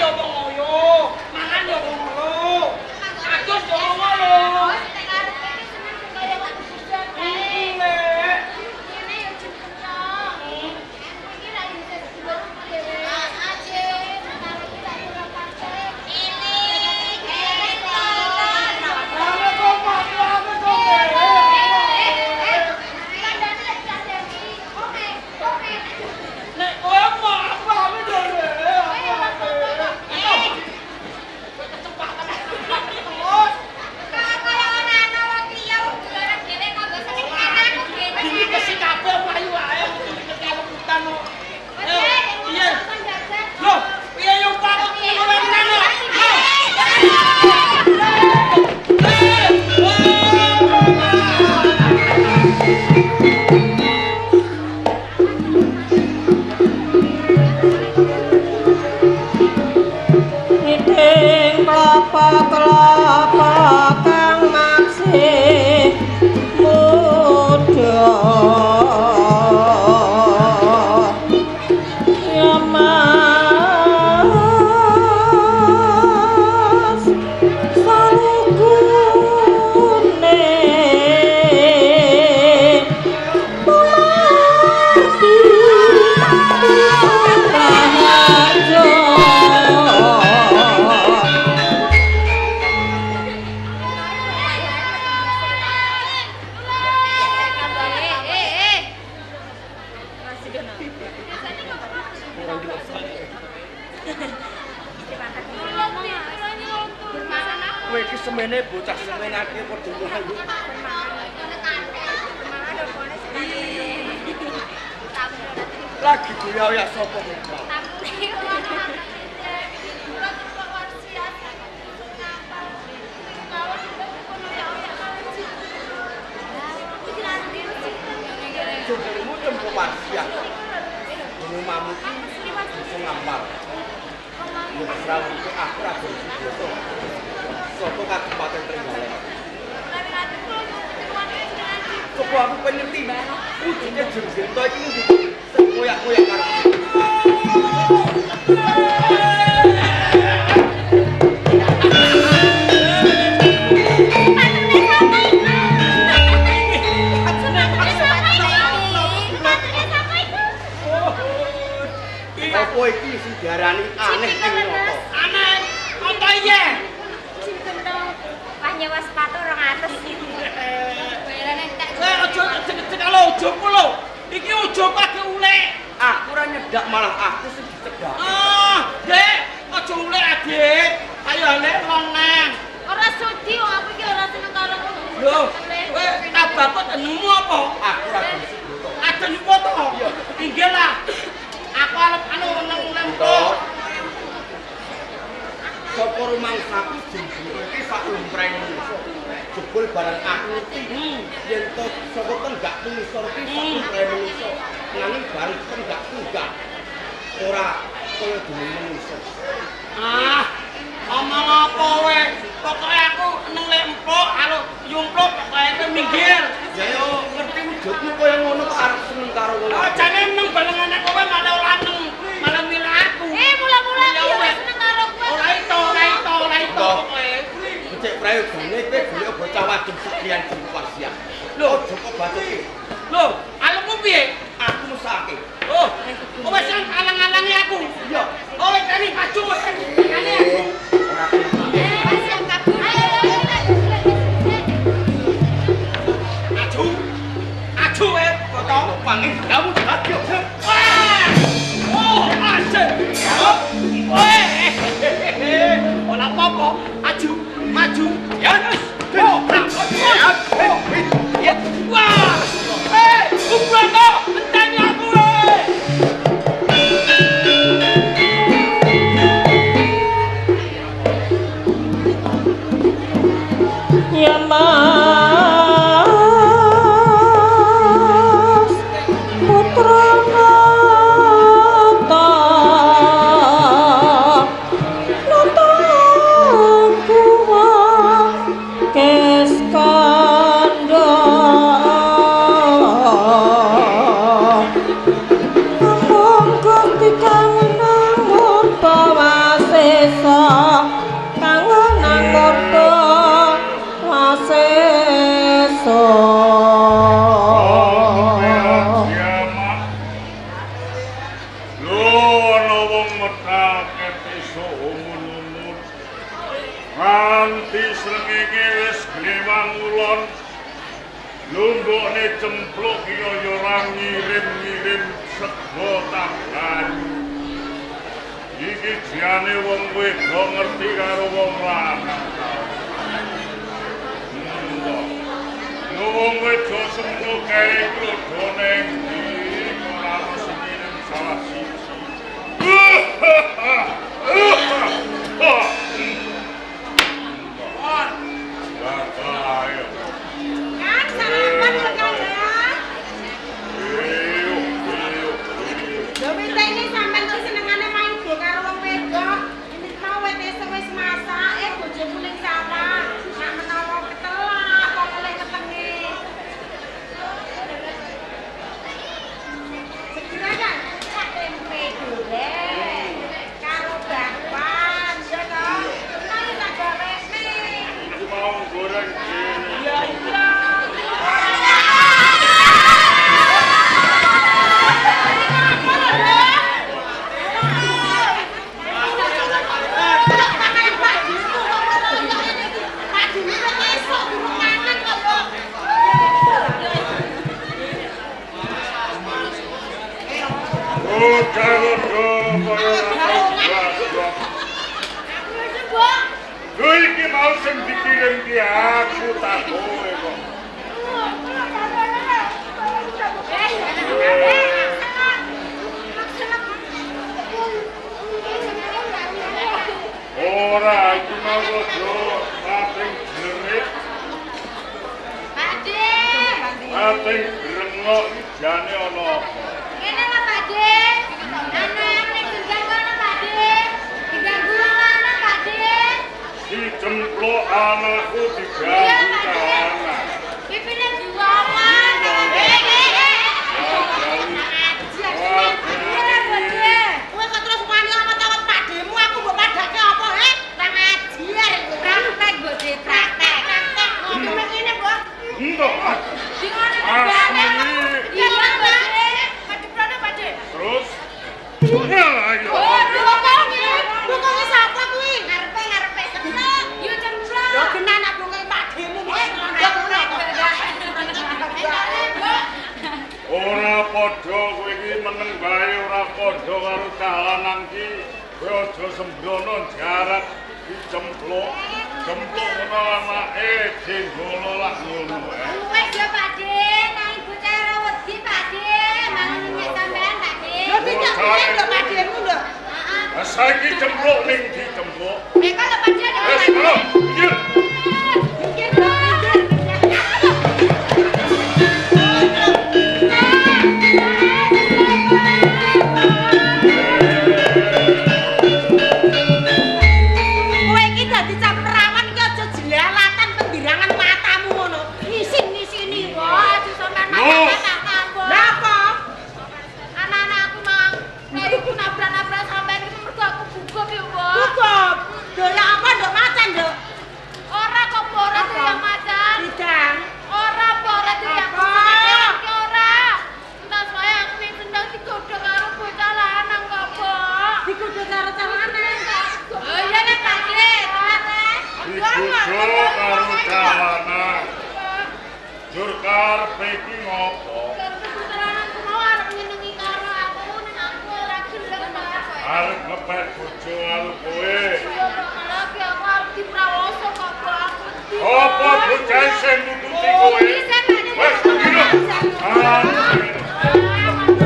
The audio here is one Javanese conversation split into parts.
ya wong ngoyo, mangan ya wong ngoyo. Adus ya wong ngoyo. Nek karepe iki seneng sing kaya wong bujan kae. Lek. Ngene yo jeneng. Iki ra iso dulur dhewe. Aje, karo iki ra ora partai. Ini Nek kowe mau aku ame dhewe. Kecepatan terus. Dini kesi kabeh mlayu ae dini keleputan kok. Iya. Loh, piye yo Pak kok ora tenan kok. Niting klapa-klapa kang maksih muda. Ya Mas salukune pularti raharjo. Kowe iki semene bocah semenake padha mlayu. Lagi goyak-goyak sapa kowe? Supirmu tempo warsiah. Rumahmu iki bisa ngampal. Yen srawung iki aku ra bersudoto. Sapa kabupaten Trenggalek? Coba aku pengen ngerti. Wujudnya Jurgento iki ngendi? Sing koyak-koyak karo. Apa iki sing diarani aneh ning nyata? Aneh. Apa iya? Wah nyewa sepatu 200. Kowe aja cecek lho ujungku lho. Iki ujung pake ulek. Aku ora nyedak malah aku sing dicedak. Ah, Dek, aja ulek Adik. Ayo lek lonang. Ora sudi wong aku iki ora seneng karo Lho, kowe tabakot nemu apa? Aku ora bersudoto. Ada nyupo to? Inggih lah. Aku arep anu nang lempo. Sapa rumangsaku jujur iki sak lumrahe manusa. Jebul barang aku ngerti yen to saka tenggak ngisor iki sak lumrahe manusa. Nanging bareng tenggak tunggak ora kaya dene manusa. Ah, omong apa kowe? Pokoke aku nang lempok, anu yumpluk pokoke kowe minggir. Ya yo ngerti wujudmu kaya ngono kok arep seneng karo wong. Oh, jane nang balengane kowe malah ora neng, malah milih aku. Mula-mula aku Ya ora wes. seneng karo kowe. Ora itu, ora itu, ora itu pokoke. Becik prayogane kowe golek bocah wadon sak liyan Jeng Warsiah. Lho aja kok batuke. Lho, alemmu piye? Aku mesake. Oh, wis alang-alangi aku. Iya. Oh, wis kene maju wis. Kene aku. Ora Maju. Maju botong. pangin kamu dadi. Wah! Oh! Nganti srengenge wis glewang ulon. Lumbukne cempluk ki ya ora ngirim-ngirim sego tambahan. Iki jane wong wedok ngerti karo wong lanang ta. Lho wong wedok semono kae kudu ning ndi ora ono sing ngirim salah siji. Lah ayo. Kan sarapan yo Kang ya. Iyo, iyo, iyo. Lho wite iki sampean ki senengane main go karo wong wedok. Ini mau wit esuk wis masak, bojomu ning sawah. Nek menawa ketelak kok oleh ketenge. Segera kan tempe goreng karo bakwan ya toh. Nah ya tak gawekne. Iki mau goreng dhewe. Iya iya. Lho iki mau sing dikirim ki aku ta kowe kok. Ora, iki mau aja pating jerit, pating grengok iki jane ana apa? Si cempluk anakku diganggu kalangan. Pipine diwawan. Kowe kok terus wani awet-awet Pakdemu aku mbok padake apa, he? Kurang ajar. Praktek, Mbok De, praktek. Praktek ngene ngene, Mbok. Entuk. Iya, Mbok De. Pak De. Terus ya ayo. Oh, bokonge. Bokonge sapa kuwi? Ngarepe cempluk. Yo cempluk. Yo genah nak bokonge Pakdemu wis ngono kok. Ora padha kowe iki meneng bae ora padha karo cah lanang ki. Kowe aja sembrono jarak ki cempluk. Cempluk ngono anake jenggolo lak ngono. Wes yo Pak De, nang bocah ora wedi Pak De, mangan nek sampean Pak De. Yo tidak piye lho Pakdemu lho. Heeh. Lah saiki cempluk ning ndi cempluk? Nek lho Pak De ada Wes, ayo, minggir. Minggir lho. Kowe iki dadi cah perawan iki aja jelalatan pendirangan matamu ngono. Ngisin-ngisini. Wah, aja sampean Loh. makan-makan, Bu. Lah apa? Anak-anak aku mang, nek iku nabrak-nabrak sampean iki mergo aku gugup ya, Bu. Gugup. Dolak apa nduk macan, Nduk? Ora kok Bu, ora Apa? doyan macan. Bidang. Ora Bu, ora doyan Apa? macan ora. Entas wae aku sing sendang digodhog karo bocah lanang kok, Bu. Digodhog karo cah lanang. Oh iya nek Pak De, tenan eh. Digodhog karo cah lanang. Jur karepe iki ngopo? Arep ngepek bojo karo kowe. Apa bocah sing nututi kowe? Wes, minggir. Ah.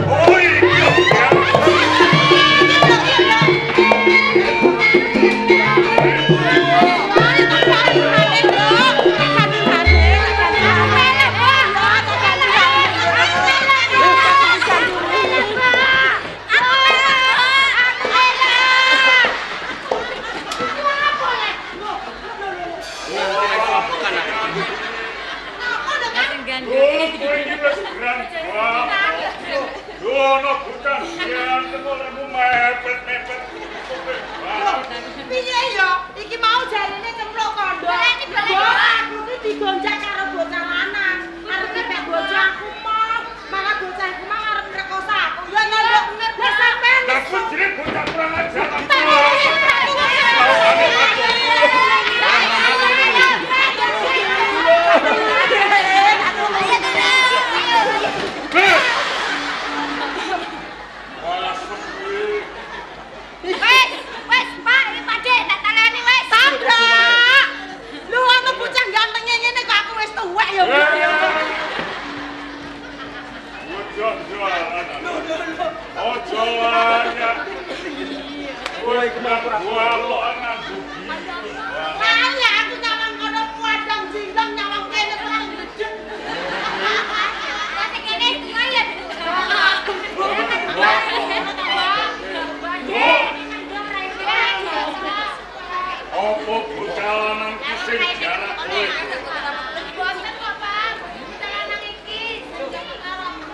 Oh iya. Oh, kowe iki wis grand banget. Kowe iki malah ora Walok nganggo bius. Lah aku nyawang kono padang jinglang nyawang kene terang gledek. Lah kene tuwa ya. Apa bocah lanang ki sing jarak kowe? Boten kok, Pak. Bocah lanang iki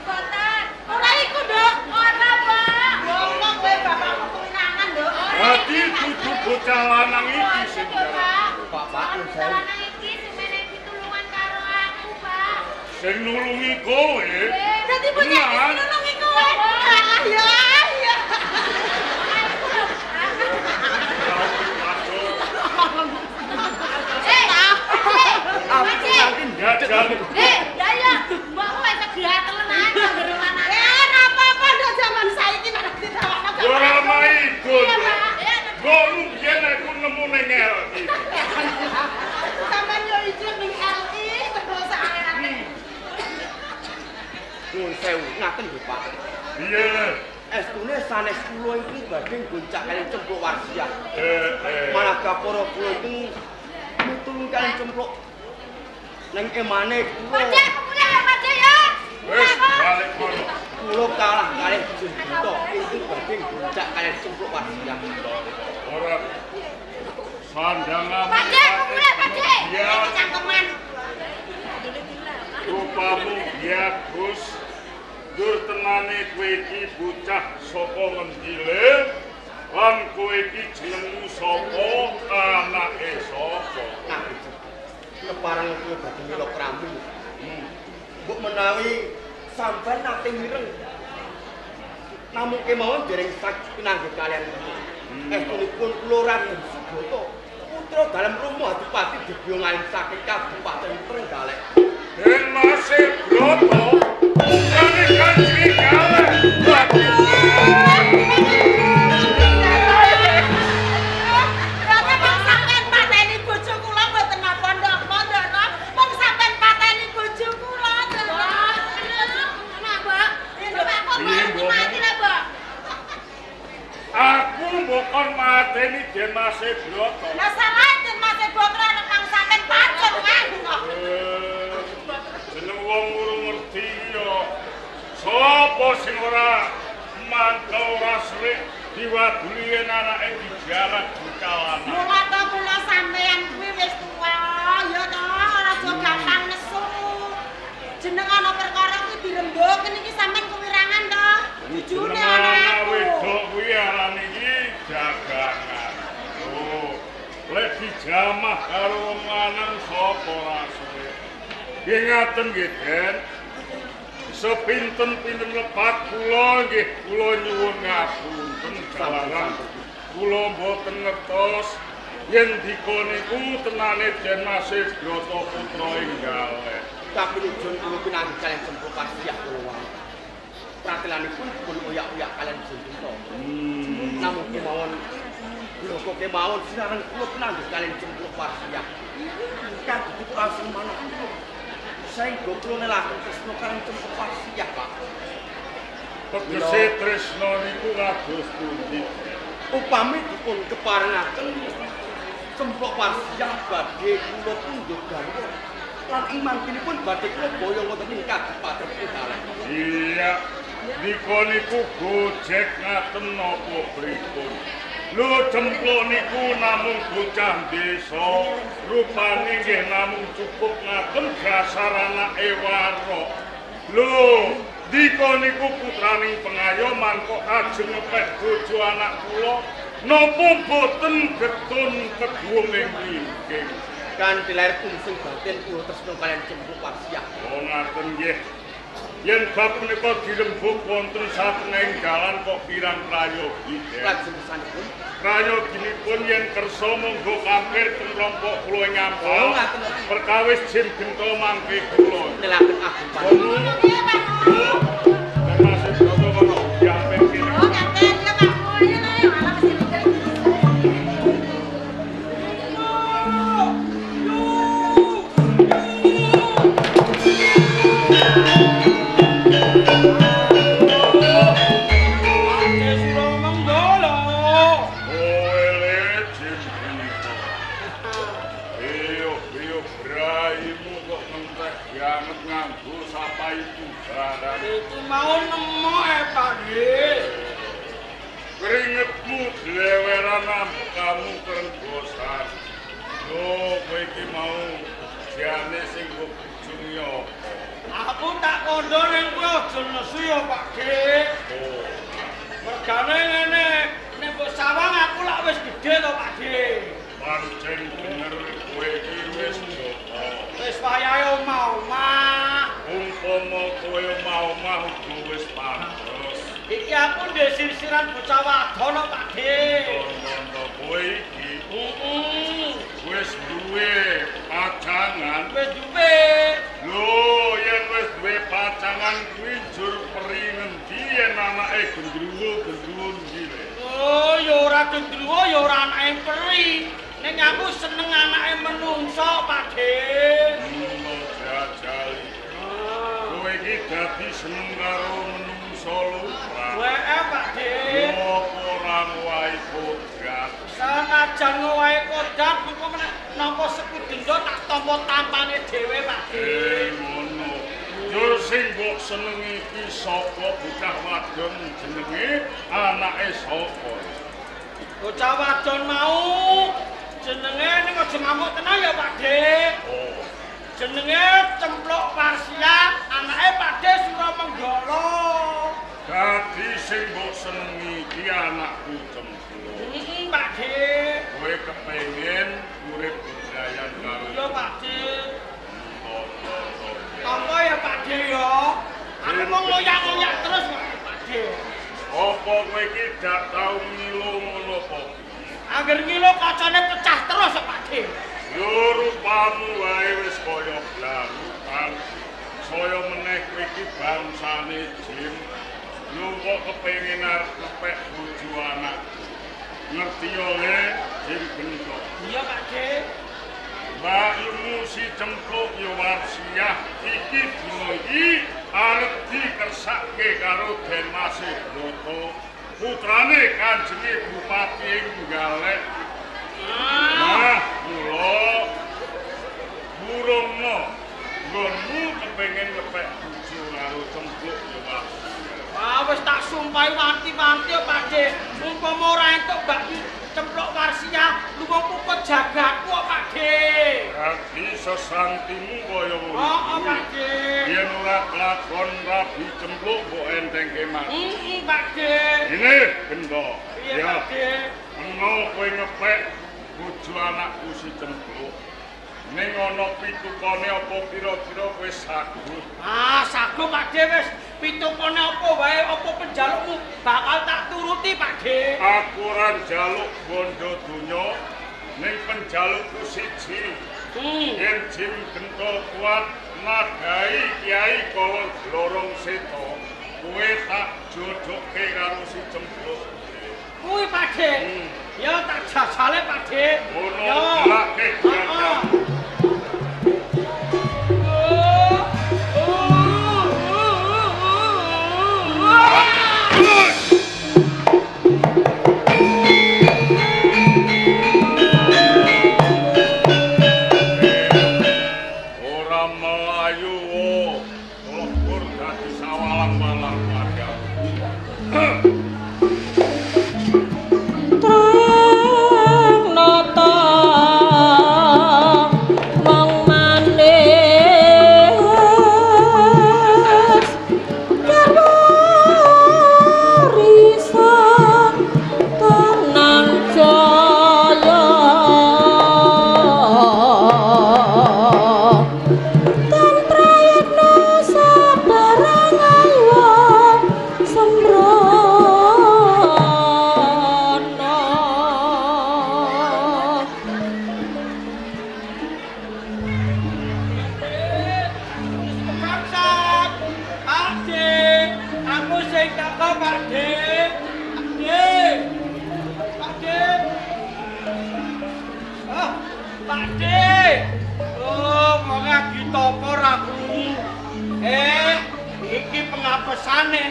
boten. Ora iku, Nduk. Ora, Pak. Ngomong kowe bapakmu kewenangan, Nduk. Berarti dudu bocah lanang iki sing jarak. Bapak Bocah sewu. lanang iki sing menehi pitulungan karo aku, Pak. Sing nulungi kowe. Dadi bocah iki sing nulungi kowe. Ah, ya, ya. Eh, Aku nanti Jajal. eh, lah ya, mbokku wis segatelen ae anggere lanang. Eh, ora apa-apa, Nduk, jaman saiki nek ditawakno gak Ora apa-apa. maidun. Iya, Pak. Kok mbiyen aku nemu ning LI. Sampeyan yo izin ning LI terus ae. Nuwun sewu, ngaten nggih, Pak. Piye? Estune sanes kula iki badhe goncak kaliyan Cempluk Warsiah. Eh. Malah gapura kula iki mitulung kaliyan Cempluk. Neng emane kula Pakde, aku mulai ya, Pakde ya. Wis balik kono. kula kalah kaliyan Jin Buta ingkang badhe goncak kaliyan Cempluk Warsiah. Ora sandangan. Pakde, aku mulai, Pakde. Ya, Cangkeman. rupamu bagus. Dur tenane kowe iki bocah saka ngendi le? Lan kowe iki jenengmu sapa? Anake sapa? Nah, kepareng kula badhe mila krami. Mbok menawi sampeyan nate mireng. Namung kemawon dereng saged pinanggih kaliyan kula. Estunipun kula Raden Sugata, putra dalem Rama Adipati Dibya Ngalim saking Kabupaten Trenggalek. Den Mase Broto, putrane Kanjeng Galeh. Raka mong sampean pateni bojo kula mboten napa-napa, Nduk. Mong sampean pateni bojo kula, Nduk. Nah, Mbok. Mbok kok mati lah, Mbok. Aku mbok kon mateni Den Mase Broto. Lah salah Den Mas Botra nek mang sampean pacul nganggo kok. Jeneng wong urung ngerti ya. Sapa sing ora mangkel ora srik diwaduli yen anake dijarak bocah lanang. Mula to kula sampean kuwi wis tuwa, ya to, ora aja gampang nesu. Jeneng ana perkara kuwi dirembuk niki sampean kewirangan to. Jujune Jeneng ana anak aku. wedok kuwi arane iki jagangan. Oh, lek dijamah karo wong lanang sapa ora srik. Nggih ngaten nggih, Den. Sepinten-pinten lepat kula nggih kula nyuwun ngapunten jalaran. Kula mboten ngertos yen dika niku tenane Den Mase Brata putra ing Galeh. Kapinujun kula pinanggih kaliyan Cempluk Warsiah kula wau. Pratelanipun dipun oyak-oyak kaliyan Jin Buta. Namung kemawon bloko kemawon sinareng kula pinanggih kaliyan Cempluk Warsiah. Kados langsung manuk kula. Saengga kula nelaken tresna kaliyan Cempluk Warsiah, Pak. Tegese tresna niku kados pundi? Upami dipun keparengaken Cempluk Warsiah badhe kula pundhut garwa. Lan ing mangkinipun badhe kula boyong wonten ing Kabupaten Trenggalek. Iya, nika niku gojek ngaten napa pripun? Lho Cempluk niku namung bocah desa, rupane nggih namung cukup ngaten dasar anake warok. Lho, dika niku putraning pengayoman kok ajeng ngepek bojo anak kula, napa boten getun keduwung ing wingking? Kanthi lair kumsing batin kula tresna kaliyan Cempluk Warsiah. Oh ngaten nggih. Yen bab menika dirembug wonten satengahing dalan kok kirang prayogi. Den. Lajeng kesanipun Prayoginipun yen kersa monggo kampir teng kelompok kula ing Oh, Ampel. ngaten. Perkawis jim gento mangke kula. nelaken agung panjenengan. Kono. Oh, Den Mas Broto kono diampir kene. Oh, ngaten ya, Pak. Oh, iya lho, malah mesti mikir. Pakde suruh ngomong lho. Oh, ambekamu kerenggosan. Lho, kowe iki mau jane sing mbok bujungi apa? Aku tak kandha ning kowe aja nesu ya, Pak Dik. Oh. Mergane ngene, nek mbok sawang aku lak wis gedhe to, Pak Dik. Pancen bener kowe iki wis joko. Wis wayahe omah-omah. Umpama kowe omah-omah uga wis pantes. Iki aku ndek sirsiran bocah wadon kok, Pak Dik. Kono kowe iki Heeh. wis duwe pacangan. Wis duwe. Lho, yen wis duwe pacangan kuwi njur peri ngendi yen anake gendruwo-gendruwo ndi le? Oh, ya ora gendruwo ya ora anake peri. Ning aku seneng anake menungso, Pak Dik. Ngono jajali. Kowe iki dadi seneng karo menungso lumrah. Wee, Pak Dik. Lho, apa ora ngowahi kodrat? Senajan ngowahi kodrat mengko meneh nampa sekudenda tak tampa tampane dhewe, Pak Dik. Ngono. Njur sing mbok senengi iki sapa bocah wadon jenenge anake sapa? Bocah wadon mau jenenge ning aja ngamuk tenan ya, Pak Dik. Oh. Jenenge Cempluk Warsia, anake Pak Dik Suramenggala. Dadi sing mbok senengi iki anakku Cempluk. Heeh, Pak Dik. Kowe kepengin urip bebrayan karo Iya, Pak Dik. Toto. Tampa ya Pak Dik ya. Aku mau ngoyak-ngoyak terus kok, Pak Dik. Apa kowe iki dak tau ngilo ngono apa? Angger ngilo kacane pecah terus Pak Dik. Lho rupamu wae wis kaya blarukan. Saya meneh kowe iki bangsane jin. Lho kok kepengin arep ngepek bojo anakku. Ngerti oleh jin bentok. Iya Pak Dik. Mbak ilmu si Cempluk ya Warsiah iki dina iki arep dikersake karo Denmase Broto putrane Kanjenge Bupati ing Nggalek. Nah, mula burungno nggonmu kepengin ngepek bojo karo Cempluk ya Warsiah. Wah, wis tak sumpahi wanti-wanti ya Pak Dik. Umpama ora entuk Mbak Cempluk Warsiah, lunga puput jagatku kok Pak Dik. Dadi sesantimu kaya ngono. Heeh, Pak Dik. Yen ora kelakon rabi Cempluk mbok entengke mati. Heeh, Pak Dik. Ini benda. Iya, Pak Dik. Meno kowe ngepek bojo anakku si Cempluk. Ning ana pitukane apa kira-kira kowe saguh? Ah, saguh Pak Dik wis. Pitukane apa wae apa penjalukmu bakal tak turuti Pak Dik. Aku ora njaluk bondo donya, ning penjalukku siji. Yen jin gento kuat nadai Kyai Kala Blorong Seta, kowe tak jodohke karo si Cempluk. Kuwi Pak Dik. Ya tak jajale Pak Dik. Ngono Ya. gelake Heeh. Ora melayu wo, lebur dadi sawalang-walang warga. Trang nata mong manis kawarisan tenang jaya tan prayitna sabarang awa sembrono. Bangsat. Pak Dik, aku sing teko Pak Dik. Pak Dik. Pak Dik. Ah, Pak Dik. Oh, wong ditapa ora krungu. Iki pengapesane.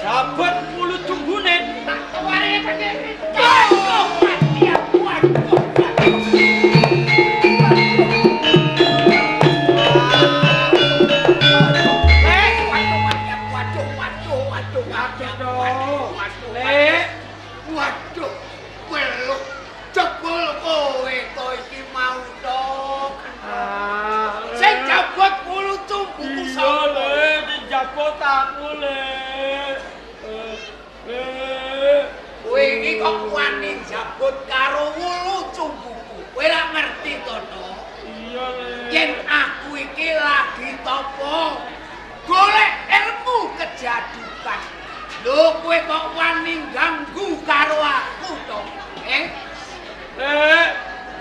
Jabet mulut tunggune tak tewari Pak Dik. Oh, mati aku, aku. Waduh, waduh, waduh, waduh, waduh, waduh, Lek, waduh, weluk. dijabut karo wulu cumbuku. Kowe ora ngerti to, To? Iya, Le. Yen aku iki lagi tapa golek ilmu kejadukan. Lho kowe kok wani ganggu karo aku to? Eh? Lek,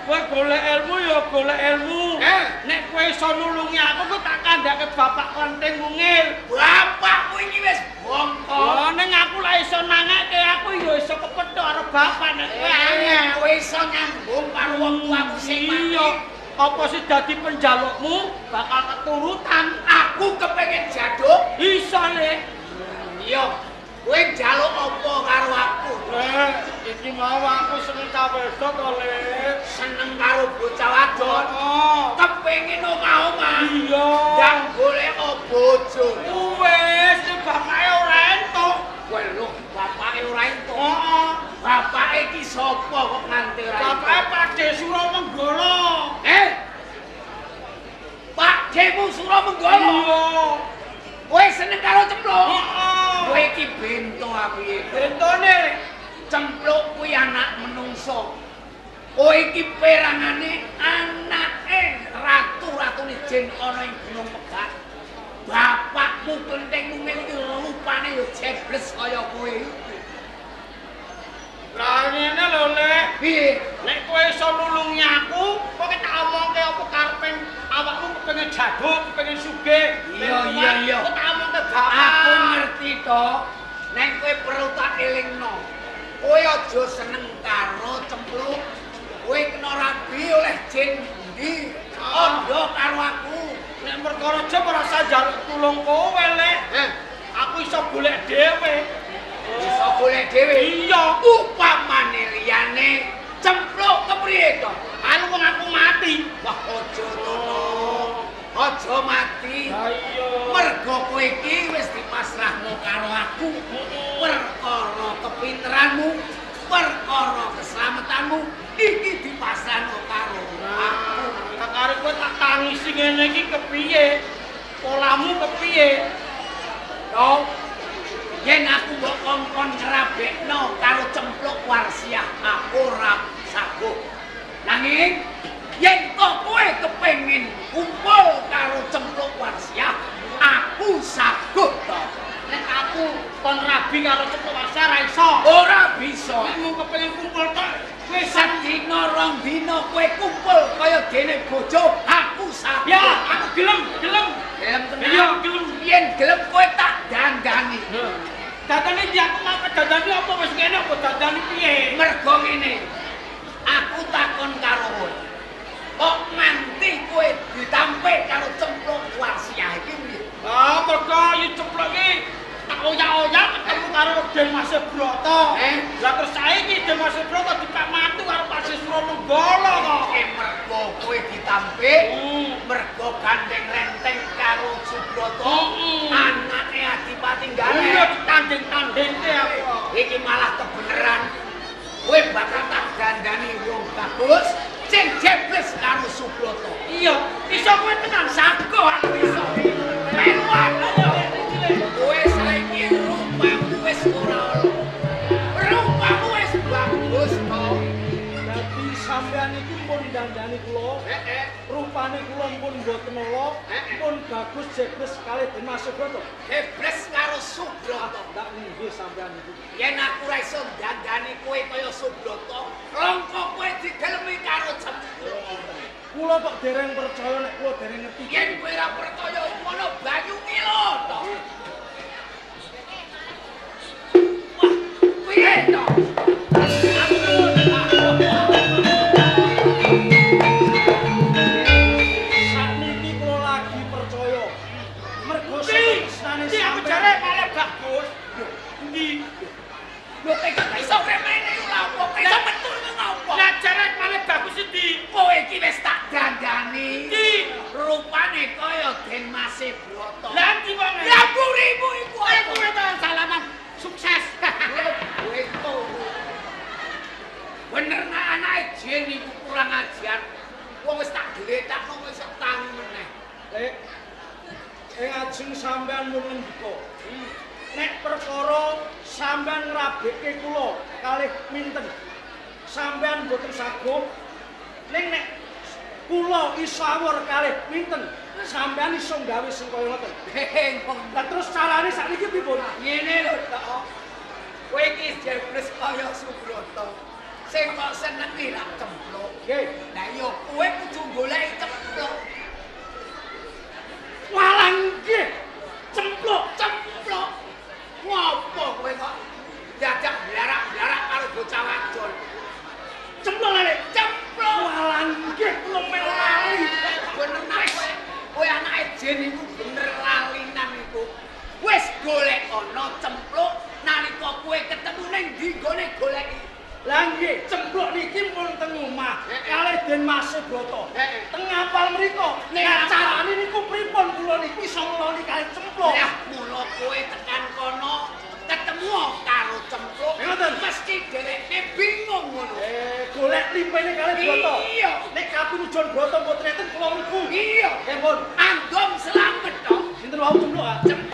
kowe golek ilmu ya golek ilmu. Eh? Nek kowe iso nulungi aku, kowe tak kandhake bapak Klenteng Mungil. Bapakmu iki wis bongko. Oh, ning aku lak iso nangeke, aku ya iso kepethuk karo bapak nek kowe angel. Kowe iso nyambung karo wong tuamu sing mati. Iya. Apa sih dadi penjalukmu bakal keturutan. Aku kepengin jaduk. Iso, Le. Iya. Kowe njaluk apa karo aku? Iki mau aku seneng cah wedok to, Le. Seneng karo bocah wadon. Oh. Kepengin omah-omah. Iya. Ndang golek bojo. Wis, bapake ora entuk. Kowe lho, bapake ora entuk. Heeh. Bapake iki sapa kok nganti ora entuk? Bapake Pakde Suramenggala. Eh? Pakdemu Suramenggala? Iya. Kowe seneng karo cempluk? Heeh. Kowe iki bento aku iki. Bentone cempluk kuwi anak menungso. Kowe iki perangane anake ratu-ratune jin ana ing Gunung Pegat. Bapakmu Klenteng Mungil iki rupane ya jebles kaya kowe iki. Lah ngene lho, Lek. Piye? Nek kowe iso nulungi aku, kowe tak omongke apa karepe awakmu kepengin jaduk, kepengin sugih. Iya, iya, iya. Kowe tak omongke bapak. Aku ngerti to. Nek kowe perlu tak elingno. Kowe aja seneng karo cempluk. Kowe kena rabi oleh jin endi? Andha karo aku. Nek perkara jeb ora usah njaluk tulung kowe, Lek. Aku iso golek dhewe. Iso golek dhewe. Iya. Upamane liyane cempluk kepriye to? Anu wong aku mati. Wah, aja to. Aja mati. Ha iya. Mergo kowe iki wis dipasrahno karo aku. Perkara kepinteranmu, perkara keselamatanmu iki dipasrahno karo aku. Tak arep kowe tak tangisi ngene iki kepiye? Polamu kepiye? To, yen aku mbok kongkon ngrabekno karo cempluk warsiah aku ora saguh. Nanging yen to kowe kepengin kumpul karo cempluk warsiah, aku saguh to. Nek aku kon rabi karo cempluk warsiah ora iso. Ora bisa. Nek mung kepengin kumpul tok, kowe sedina rong dina kowe kumpul kaya dene bojo, aku saguh. Ya, aku gelem, gelem. Gelem tenan. Iya, gelem. Yen gelem kowe tak dandani. Dandani iki aku mau dandani apa wis ngene apa dandani piye? Mergo ngene. Aku takon karo kowe. Kok nganti kowe ditampik karo cempluk warsiah iki piye? Ah, mergo iki cempluk iki tak oyak-oyak ketemu karo Den Mas Broto. Lah terus saiki Den Mas Broto dipak matu karo Pak Suramenggala kok. Mergo kowe ditampik, mergo gandeng renteng karo Subroto, anake Adipati Nggarek. Iya, ditanding-tandingke aku. Iki malah kebeneran. Kowe bakal tak dandani wong bagus sing jebles karo Subroto. Iya, iso kowe tenan. Sago aku iso. Meluan. Kowe saiki rupamu wis ora ala. Rupamu wis bagus to. Dadi sampean iki pun dandani kula. Heeh. Rupane kula pun mboten ala, pun bagus jebles kalih Den Mas Subroto. Jebles karo Subroto. Ndak nggih sampean iki. Yen aku ora iso dandani kowe kaya Subroto, rongko kowe digelemi karo cempluk. Kula kok dereng percaya nek kula dereng ngerti. Yen kowe ora percaya ngono banyu ngilo to. Wah, piye to? Sakniki kula lagi percaya. Mergo senane Iki aku jare malah bagus. Endi? Lho kok iso remene lha opo? Iso metu ngopo? Lah jare malah bagus endi? Kowe iki wis tak dandani. Endi? Rupane kaya Den Mas Broto. Lah endi wong? Lah burimu iku Aku wetan salaman sukses. Kowe to. Bener nak anake jin iku kurang ajar. Wong wis tak gletakno kok iso tangi meneh. Lek ing ajeng sampean mung ngendika. Nek perkara sampean ngrabekke kula kalih minten. Sampean mboten saguh. Ning nek kula iso awor kalih pinten, sampean iso gawe sing kaya ngoten. Hehe, ngono. Lah terus carane sakniki pripun? Ngene lho, Tok. Kowe iki jebles kaya Subroto. Sing kok senengi lak cempluk. Nggih. Lah iya kowe kudu goleki cempluk. Walah nggih. Cempluk. Cempluk. Ngopo kowe kok dadak blarak-blarak karo bocah wadon? Cempluk lele. Cempluk. Walah nggih kula melu lali. Bener kowe. Kowe anake jin iku bener lalinan iku. Wis golek ana cempluk nalika kowe ketemu ning ndi nggone goleki. Lah nggih, cempluk niki pun teng omah Heeh. kalih Den Mas Broto. Heeh. Teng ngapal mriko. Ning Nah ngapal. carane niku pripun kula niku iso ngeloni kalih cempluk? Lah mula kowe tekan kono ketemu karo cempluk. Ngoten. Mesti dheweke bingung ngono. Golek limpene kalih Broto. Iya. Nek kapinujon Broto mboten enten kula mlebu. Iya. Nggih, pun. Andom slamet to. Sinten wau cempluk ah? Cempluk.